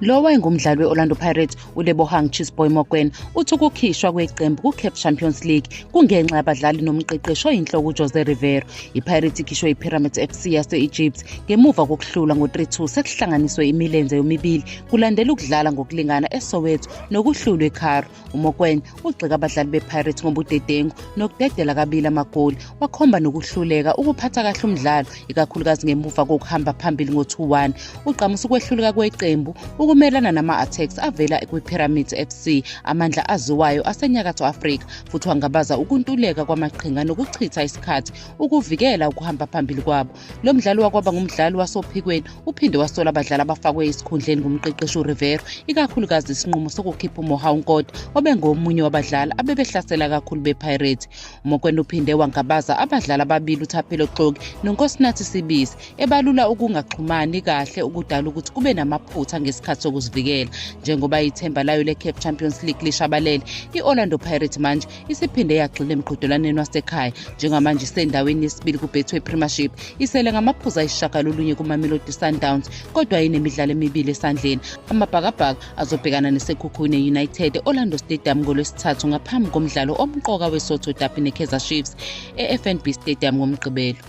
Lo wayengumdlali we-Orlando Pirates uLebohang Cheeseboy Mokoena uthi ukukhishwa kweqembu ku-CAF Champions League kungenxa yabadlali nomqeqeshi oyinhloko uJose Riveiro. I-Pirates ikhishwe i-Pyramids FC yase-Egypt ngemuva kokuhlulwa ngo-3-2 sekuhlanganiswe imilenze yomibili kulandela ukudlala ngokulingana eSoweto nokuhlulwa eCairo. UMokoena ugxeka abadlali be-Pirates ngobudedengu nokudedela kabili amagoli, wakhomba nokuhluleka ukuphatha kahle umdlalo, ikakhulukazi ngemuva kokuhamba phambili ngo-2-1. Ugqamisa ukwehluleka kweqembu ukumelana nama-attacks avela kwi-Pyramids FC, amandla aziwayo aseNyakatho Afrika, futhi wangabaza ukuntuleka kwamaqhinga nokuchitha isikhathi ukuvikela ukuhamba phambili kwabo. Lo mdlali wakwaba ngumdlali wasophikweni uphinde wasola abadlali abafakwe esikhundleni ngumqeqeshi uRiveiro, ikakhulukazi isinqumo sokukhipha uMohau Nkota obengomunye wabadlali abebehlasela kakhulu bePirates. UMokoena uphinde wangabaza abadlali ababili uThapelo Xoki noNkosinathi Sibisi, ebalula ukungaxhumani kahle okudala ukuthi kube namaphutha ngesikhathi sokuzivikela. Njengoba ithemba layo le-CAF Champions League lishabalele, i-Orlando Pirates manje isiphinde yagxila emqhudelwaneni wasekhaya. Njengamanje isendaweni yesibili kuBetway Premiership, isele ngamaphuzu ayisishagalolunye kuMamelodi Sundowns, kodwa inemidlalo emibili esandleni. Amabhakabhaka azobhekana neSekhukhune United e-Orlando Stadium ngoLwesithathu ngaphambi komdlalo omqoka weSotho Derby neKaizer Chiefs e-FNB Stadium ngoMgqibelo.